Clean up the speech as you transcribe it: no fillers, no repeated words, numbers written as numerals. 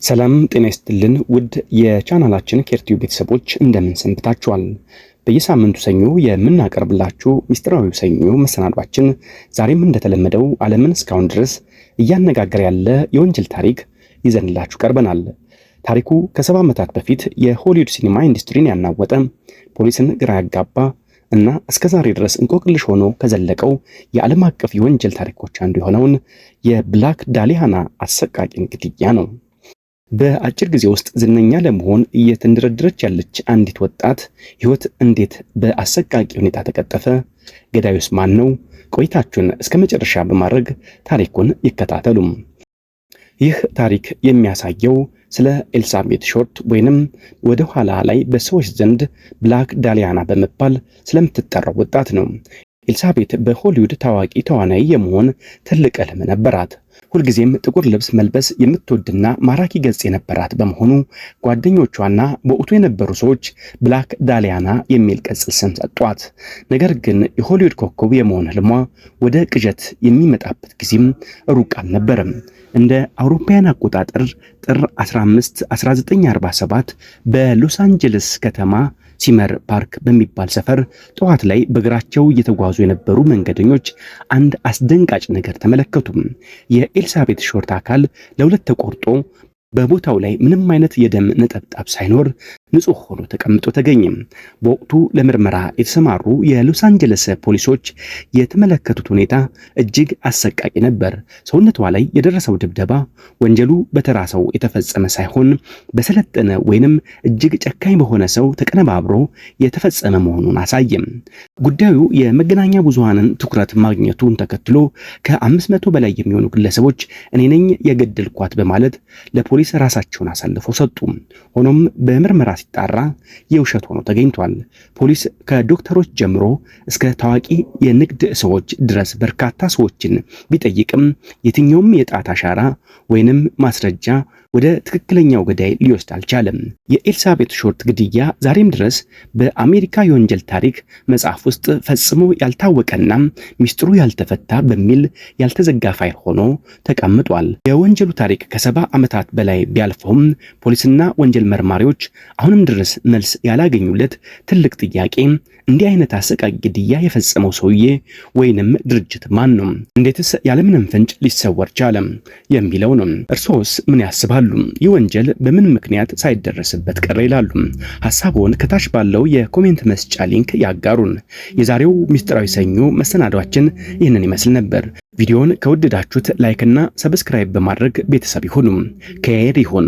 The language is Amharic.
ሰላም ጤና ይስጥልን ውድ የቻናላችን ኬርቲዩ ቤተሰቦች፣ እንደምን ሰንብታችኋል? በየሳምንቱ ሰኞ የምናቀርብላችሁ ሚስጥራዊው ሰኞ መሰናዷችን ዛሬም እንደተለመደው ዓለምን እስካሁን ድረስ እያነጋገረ ያለ የወንጀል ታሪክ ይዘንላችሁ ቀርበናል። ታሪኩ ከ70 ዓመታት በፊት የሆሊውድ ሲኒማ ኢንዱስትሪን ያናወጠ፣ ፖሊስን ግራ ያጋባ እና እስከ ዛሬ ድረስ እንቆቅልሽ ሆኖ ከዘለቀው የዓለም አቀፍ የወንጀል ታሪኮች አንዱ የሆነውን የብላክ ዳሊያና አሰቃቂን ግድያ ነው። በአጭር ጊዜ ውስጥ ዝነኛ ለመሆን እየተንደረደረች ያለች አንዲት ወጣት ሕይወት እንዴት በአሰቃቂ ሁኔታ ተቀጠፈ? ገዳዩስ ማን ነው? ቆይታችሁን እስከ መጨረሻ በማድረግ ታሪኩን ይከታተሉ። ይህ ታሪክ የሚያሳየው ስለ ኤልሳቤት ሾርት ወይንም ወደ ኋላ ላይ በሰዎች ዘንድ ብላክ ዳሊያና በመባል ስለምትጠራው ወጣት ነው። ኤልሳቤት በሆሊውድ ታዋቂ ተዋናይ የመሆን ትልቅ ህልም ነበራት። ሁልጊዜም ጥቁር ልብስ መልበስ የምትወድና ማራኪ ገጽ የነበራት በመሆኑ ጓደኞቿና በወቅቱ የነበሩ ሰዎች ብላክ ዳሊያና የሚል ቅጽል ስም ሰጧት። ነገር ግን የሆሊውድ ኮከብ የመሆን ህልሟ ወደ ቅዠት የሚመጣበት ጊዜም ሩቅ አልነበረም። እንደ አውሮፓውያን አቆጣጠር ጥር 15 1947 በሎስ አንጀለስ ከተማ ሲመር ፓርክ በሚባል ሰፈር ጠዋት ላይ በእግራቸው እየተጓዙ የነበሩ መንገደኞች አንድ አስደንጋጭ ነገር ተመለከቱ። የኤልሳቤት ሾርት አካል ለሁለት ተቆርጦ በቦታው ላይ ምንም አይነት የደም ነጠብጣብ ሳይኖር ንጹህ ሆኖ ተቀምጦ ተገኘ። በወቅቱ ለምርመራ የተሰማሩ የሎስ አንጀለስ ፖሊሶች የተመለከቱት ሁኔታ እጅግ አሰቃቂ ነበር። ሰውነቷ ላይ የደረሰው ድብደባ ወንጀሉ በተራ ሰው የተፈጸመ ሳይሆን በሰለጠነ ወይንም እጅግ ጨካኝ በሆነ ሰው ተቀነባብሮ የተፈጸመ መሆኑን አሳየም። ጉዳዩ የመገናኛ ብዙሃንን ትኩረት ማግኘቱን ተከትሎ ከ500 በላይ የሚሆኑ ግለሰቦች እኔ ነኝ የገደልኳት በማለት ለፖሊስ ራሳቸውን አሳልፈው ሰጡ። ሆኖም በምርመራ ሲጣራ የውሸት ሆኖ ተገኝቷል። ፖሊስ ከዶክተሮች ጀምሮ እስከ ታዋቂ የንግድ ሰዎች ድረስ በርካታ ሰዎችን ቢጠይቅም የትኛውም የጣት አሻራ ወይንም ማስረጃ ወደ ትክክለኛው ገዳይ ሊወስድ አልቻለም። የኤልሳቤት ሾርት ግድያ ዛሬም ድረስ በአሜሪካ የወንጀል ታሪክ መጽሐፍ ውስጥ ፈጽሞ ያልታወቀና ሚስጥሩ ያልተፈታ በሚል ያልተዘጋ ፋይል ሆኖ ተቀምጧል። የወንጀሉ ታሪክ ከ70 ዓመታት በላይ ቢያልፈውም ፖሊስና ወንጀል መርማሪዎች አሁንም ድረስ መልስ ያላገኙለት ትልቅ ጥያቄ እንዲህ አይነት አሰቃቂ ግድያ የፈጸመው ሰውዬ ወይንም ድርጅት ማን ነው? እንዴትስ ያለምንም ፍንጭ ሊሰወር ቻለ? የሚለው ነው። እርሶስ ምን ያስባሉ? ይህ ወንጀል በምን ምክንያት ሳይደረስበት ቀረ ይላሉ? ሐሳቡን ከታች ባለው የ comment መስጫ link ያጋሩን። የዛሬው ሚስጥራዊ ሰኞ መሰናዷችን ይህንን ይመስል ነበር። ቪዲዮውን ከወደዳችሁት like እና subscribe በማድረግ ቤተሰብ ይሁኑ። ኬር ይሁን።